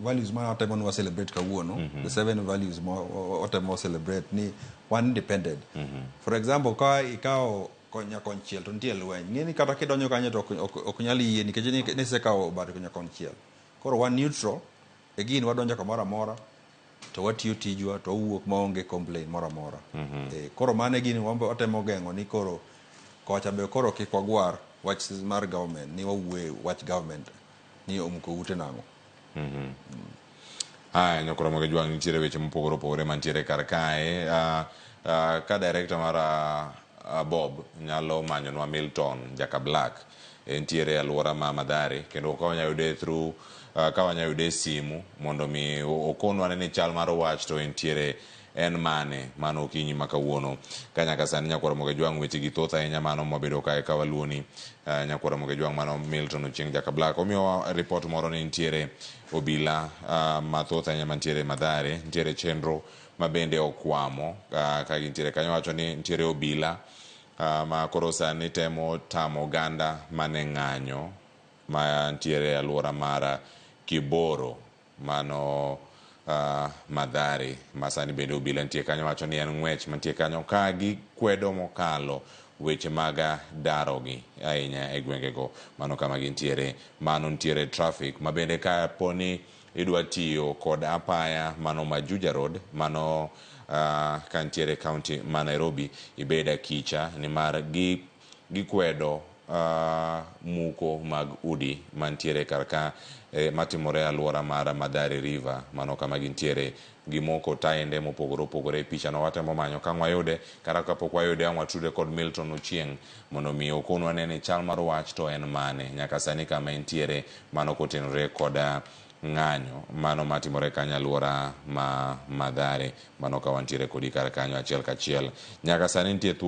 values ma watemo ni wa celebrate kawuono, the seven values ma watemo celebrate ni wan independent. For example, ka ikawo nyakonchiel to nitie lweny, ng'e ni kata kidonjo kanyo to ok nyal yie nikech nisekawo bat nyakonchiel. Koro wan neutral, again wadonjo kamoro amora to watiyo tijwa to wawuok maonge complain moro amora. Koro mano e gini watemo geng'o ni koro kocha be koro kik wagwar wach mar government ni wawuoye wach government ni omuko ute nang'o. Haya, nyakoro moge jwang' nitiere weche mopogore opogore mantiere kar kae. Ka director mar Bob nyalo manyonwa Milton Jaka Black, entiere e alwora ma Mathare, kendo ka wanyalo yude through ka wanyalo yude e simu mondo mi okonwa ni chal mar wach to entiere en mane mano okinyi ma kawuono. Ka nyaka sani nyakwar Moge Jwang' weche gi thoth ahinya mano mwabedo kae ka waluoni nyakwar Moge Jwang' mano Milton Ochieng Jaka Black omiyowa report moro ni nitiere obila mathoth ahinya mantiere Mathare, nitiere chenro ma bende okwamo ka gintiere kanyo. Wacho ni nitiere obila ma koro sani temo tamo oganda mane ng'anyo mantiere e alwora mar Kiboro mano Mathare, ma sani bende obila nitie kanyo. Wacho ni en ng'wech mantie kanyo ka gikwedo mokalo weche mag darogi ahinya e gwengego mano kama gintiere. Mano nitiere traffic ma bende kapo ni idwa tiyo kod apaya mano ma Juja Road mano ka nitiere county ma Nairobi, ibed akicha nimar gikwedo muko mag udi mantiere kar ka matimore e alwora mar Mathare River mano kama gintiere gimoko taende mopogore opogore. Picha no watemo manyo ka wayude, kata kapok wayude ang' watude kod Milton Ochieng' mondo mi okonwa nene chal mar wach to en mane nyaka sani kama entiere mano kotenore kod ng'anyo mano matimore kanyo alwora ma Mathare mano ka wantiere kodi kar kanyo achiel kachiel nyaka sani nitie thuolo.